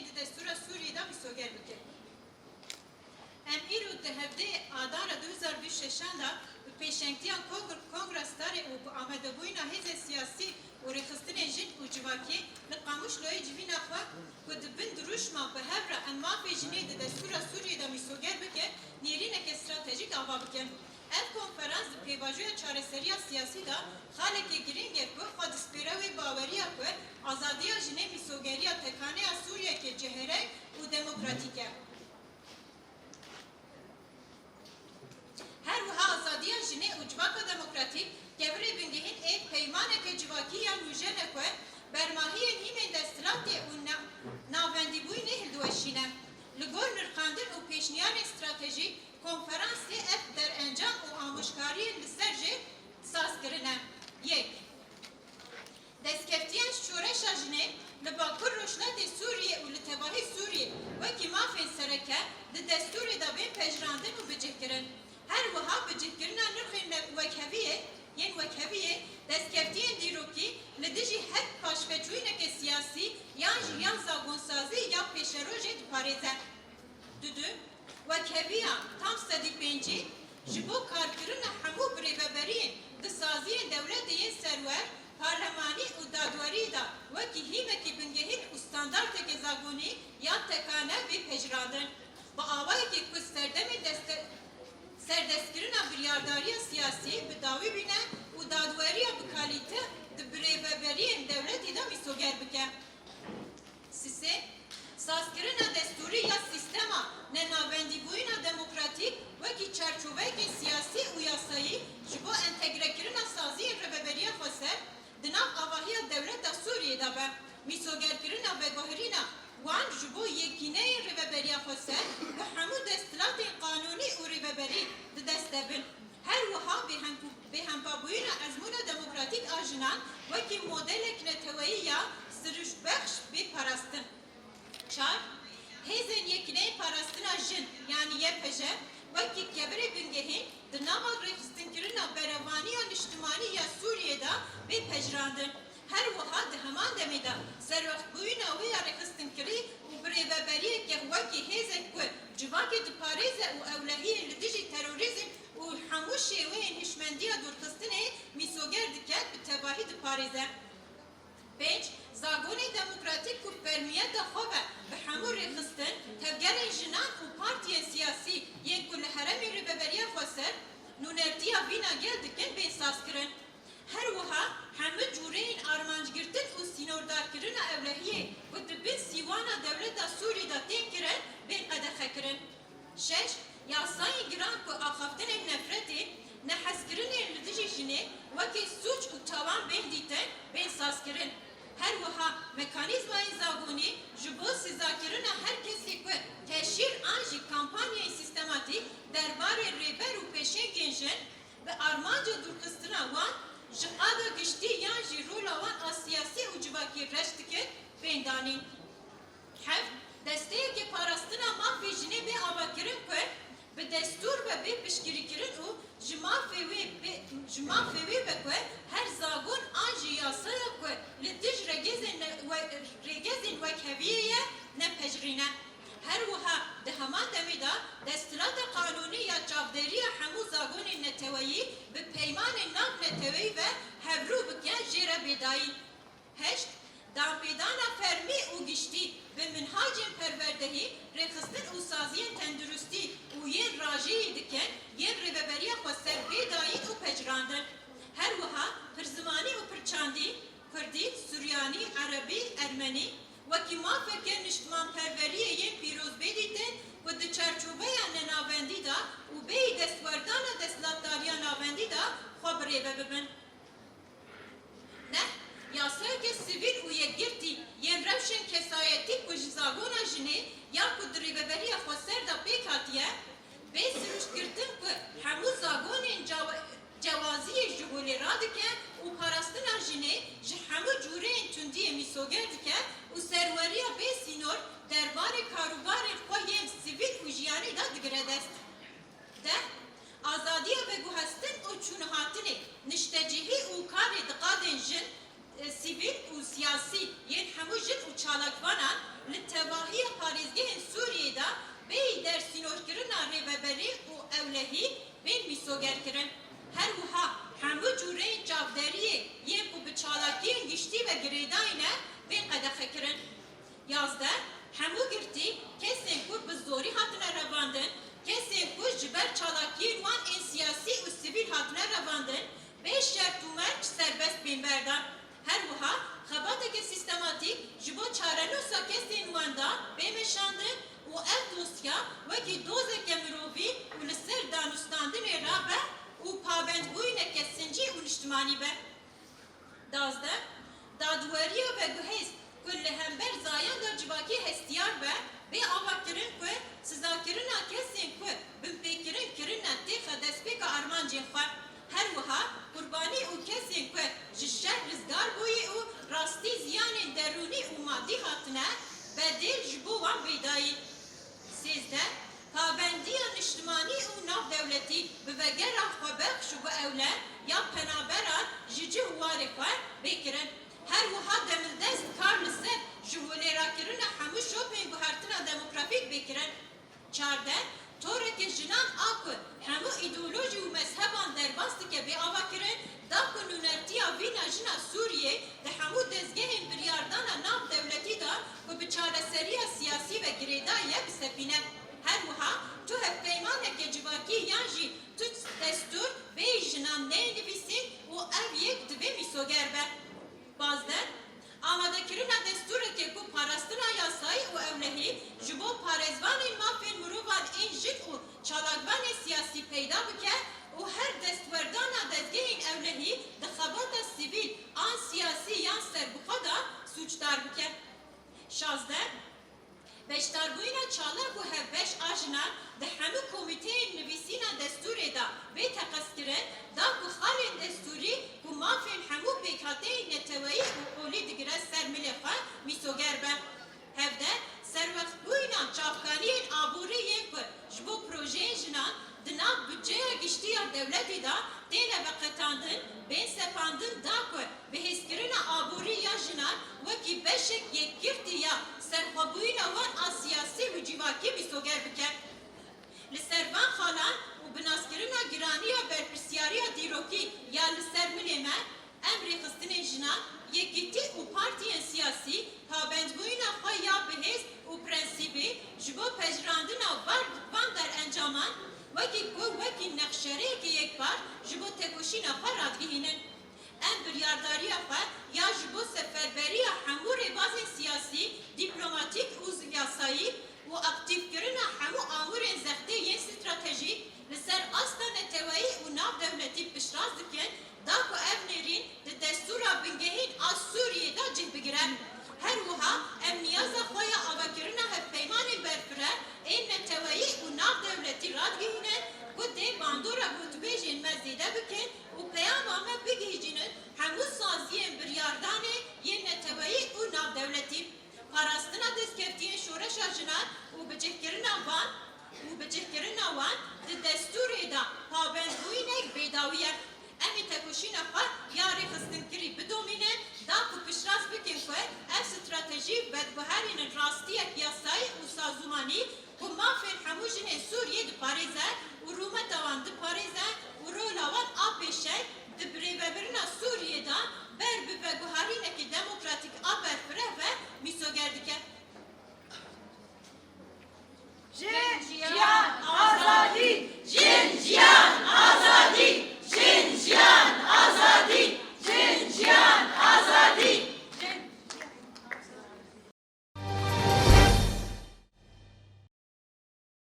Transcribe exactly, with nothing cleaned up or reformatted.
di destûra Sûriyê de mîsoger bike. Em îro di hevdeh Adara du hezar bîst û şeşan de bi pêşengtiya Kong-, Kongra Starê û bi amadebûyîna hêzên siyasî û rêxistinên jin û civakî li Qamişloyê civîna xwe ku di bin dirûşma bi hev re em mafê jinê di destûra Sûriyê de mîsoger bike, nêrîneke stratejîk ava bikin. Ev konferans di pêvajoya çareseriya siyasî de xalekê girîng e ku xwe dispêre wê baweriya ku azadiya jinê mîsogeriya tekaneya Sûriyeyeke cihêreng û demokratîk e. Her wiha azadiya jinê û civaka demokratîk kevirê bingehîn ê peymaneke civakî ya nûjen e ku bermahiyên hîmên desthilatê û na-, navendîbûyînê hildiweşîne. Li gor nirxandin û pêşniyarên stratejîk, konferansê ev derencam û amûjkariyên li ser jê saz kirine. Yek. Destkeftiyên şoreşa jinê li Bakur Rojhilatê Sûriyê û li tevahî Sûriyê wekî mafên sereke di destûrê de bên pejirandin û bicihkirin. Her wiha bicihkirina nirxên ne-, wekheviyê, yên wekheviyê, destkeftiyên dîrokî li dijî her paşveçûyîneke siyasî yan jî ya zagonsazî ya pêşerojê diparêze. Dudu, wekheviya tam sedî pêncî ji bo karkirina hemû birêveberiyên di saziyên dewletê yên serwer, parlemanî û dadwerî de wekî hîmekî bingehîn û standarteke zagonî ya tekane bê pejirandin. Bi awayekê ku serdemên deste-, serdestkirina biryardariya siyasî bi dawî bîne û dadweriya bi kalîte di birêveberiyên dewletî de mîsoger bike. Sisê, sazkirina destûrî ya sîstema nenavendîbûyîna demokratîk wekî çarçoveyeke siyasî û yasayî ji bo entegrekirina saziyên Rêveberiya Xweser di nav avahiya dewleta Sûriyê de be. Mîsogerkirina veguherîna wan ji bo yekîneyên Rêveberiya Xweser bi hemû desthilatên qanûnî û rêveberî di dest de bin. Her wiha bêhemku-, bêhempabûyîna ezmûna demokratîk a jinan wekî modelek neteweyî ya sirûştbexş bê parastin. Çar, hêzên Yekîneyên Parastina Jin, yanî Y P J, wekî kevirê bingehîn di nava rêxistinkirina berevaniya niştimanî ya Sûriyê de bê pejirandin. Her wiha di heman demê de serwextbûyîna wê ya rêxistinkirî û birêveberiyeke wekî hêzek ku civakê diparêze û ewlehiyê li dijî terorîzm û hemû şêweyên hişmendiya dûrxistinê mîsoger dike, bi tevahî diparêze. Pênc, zagonê demokratîk ku fermiyeta xwe ve bi hemû rêxistin, tevgerên jinan û partiyên siyasî yên ku li herêmên Rêveberiya Xweser nûnertiya vîna gel dikin, bên sazkirin. Her wiha hemû cûreyên armancgirtin û sînordarkirina ewlehiyê ku di bin sîwana dewleta Sûrî de tên kirin, bên qedexekirin. Şeş, yasayên giran ku axaftinên nefretê, nehezkirinên li dijî jinê wekî sûc û tawan bên dîtin, bên sazkirin. Her wiha mekanîzmayên zagonî ji bo sizakirina her kesî ku teşhîr an jî kampanyayên sîstematîk derbarê rêber û pêşengên jin, bi armanca dûrxistina wan ji qada giştî yan jî rola wan a siyasî û civakî reş dikin, bên danîn. Heft, desteyeke parastina mafê jinê bê avakirin ku bi destûr ve bê piştgirîkirin û ji mafê wê bê, ji mafê wê ve ku her zagon an jî yasaya ku li dij rêgezên ne-, we-, rêgezên wekheviyê ye, nepejirîne. Her wiha di heman demê de desthilata qanûnî ya çavdêriya hemû zagonên neteweyî bi peymanên navneteweyî ve hevrû bike jê re bê dayîn. Heşt, danpêdana fermî û giştî bi minhacên perwerdehî, rêxistin û saziyên tenduristî û yên rajîyî dikin, yên Rêveberiya Xweser bê dayîn û pejirandin. Her wiha pirzimanî û pirçandî, kurdî, suryanî, erebî, ermenî, wekî mafeke niştimanperweriyê yên pîroz bê dîtin ku di çarçoveya nenavendî de û bêyî destwerdana desthilatdariya navendî de xwe birêve bibin. Neh, yasayeke sivîl û yekgirtî yên rewşên kesayetî ku ji zagona jinê ya ku di Rêveberiya Xweser de pêk hatiye, bê sirûştgirtin ku hemû zagonên cawe-, cewaziyê ji holê radike û parastina jinê ji hemû cûreyên tundiyê mîsoger dike û serweriya bê sînor derbarê karûbarên xwe yên sivîl û jiyanî de digire dest. Deh, azadiya veguhestin û çûnhatinê, niştecihî û karê di qadên jin, e, sivîl û siyasî yên hemû jin û çalakvanan li teva-, mîsogerkirin. Her wiha hemû cûreyên çavderiyê yên ku bi çalakiyên giştî ve girêdayî ne, bên qedexekirin. Yazdeh, hemû girtî, kesên ku bi zorî hatine revandin, kesên ku ji ber çalakiyên wan ên siyasî û sivîl hatine revandin, bê şert û merc serbest bên berdan. Her wiha xebateke sîstematîk ji bo çarenûsa kesên wenda bê meşandin û ev dosya wekî dozeke mirovî û li ser danûstandinê rabe û pabendbûyîneke sincî û niştimanî be. Duwazdeh, dadweriya veguhêz ku li hember zayenda civakî hestiyar be, bê avakirin ku sizakirina kesên ku binpêkirin kirine têxe destpêka armancên xwe. Her wiha qurbanî û kesên ku ji şer rizgar bûyî û rastî ziyanên derûnî û madî hatine, bedêl ji bo wan bê dayîn. Sêzdeh, pabendiya niştimanî û navdewletî bi vegera xwebexş û bi ewle ya penaberan ji cih û warê xwe bê kirin. Her wiha demildest kar li ser ji holêrakirina hemû şopên guhertina demografîk bê kirin. Çardeh, torekê jinan a ku hemû îdeolojî û mezheban derbas dike bê avakirin, da ku nûnertiya vîna jina Sûriyê di hemû dezgehên biryardana navdewletî de ku bi çareseriya siyasî ve girêdayî ye, bisepîne. Her wiha tu hevpeymaneke civakî yan jî tu destûr bêyî jinan neyê nivîsîn û ev yek divê mîsoger be. Pazdeh, amadekirina destûrekê ku parastina yasayî û ewlehî ji bo parêzvanên mafên mirovan ên jin û çalakvanên siyasî peyda bike û her destwerdana dezgehên ewlehî di xebata sivîl an siyasî yan serbixwe de sûcdar bike. Şazdeh, beşdarbûyîna çalak û hevbeş a jinan di hemû komîteyên nivîsîna destûrê de bê teqezkirin, da ku xalên destûrî ku mafên hemû pêkhateyên neteweyî û olî digire ser milê xwe, mîsoger be. Hevdeh, serwextbûyîna çavkaniyên aborî yên ku ji bo projeyên jinan di nav budceya giştî ya dewletê de têne veqetandin, bên sepandin, da ku bihêzkirina aborî ya jinan wekî beşek yekgirtî ya serxwebûyîna wan a siyasî û civakî mîsoger bike. Li ser van xalan û binaskirina giraniya berpirsyariya dîrokî ya li ser milê me, em rêxistinên jinan, yekîtî û partiyên siyasî pabendbûyîna xwe ya bihêz û prensîbî ji bo pejirandina var-, van derencaman wekî ku wekî nexşerêyeke yekpar ji bo tekoşîna xwe radigihînin. Em biryardariya xwe ya ji bo seferberiya hemû rêbazên siyasî, dîplomatîk û yasayî û aktîfkirina hemû amûrên zextê yên stratejîk li ser asta neteweyî û navdewletî piştrast dikin, da ku ev nêrîn di destûra bingehîn a Sûriyê de cih bigire. Her wiha em niyaza xwe ya avakirina hevpeymanên berfireh ên neteweyî û navdewletî radigihînin ku dê bandora gotûbêjên me zêde bikin û peyama me bigihîjînin hemû saziyên biryardanê yên neteweyî û navdewletî. Parastina destkeftiyên şoreşa jinan û bicihkirina van û bicihkirina wan di destûrê de pabendbûyînek bêdawî ye. Em ê tekoşîna xwe ya rêxistinkirî bidomînin, da ku piştrast bikin ku ev stratejî veguherînin rastiyek yasayî û sazûmanî ku mafên hemû jinên Sûriyê diparêze û rûmeta wan diparêze û rola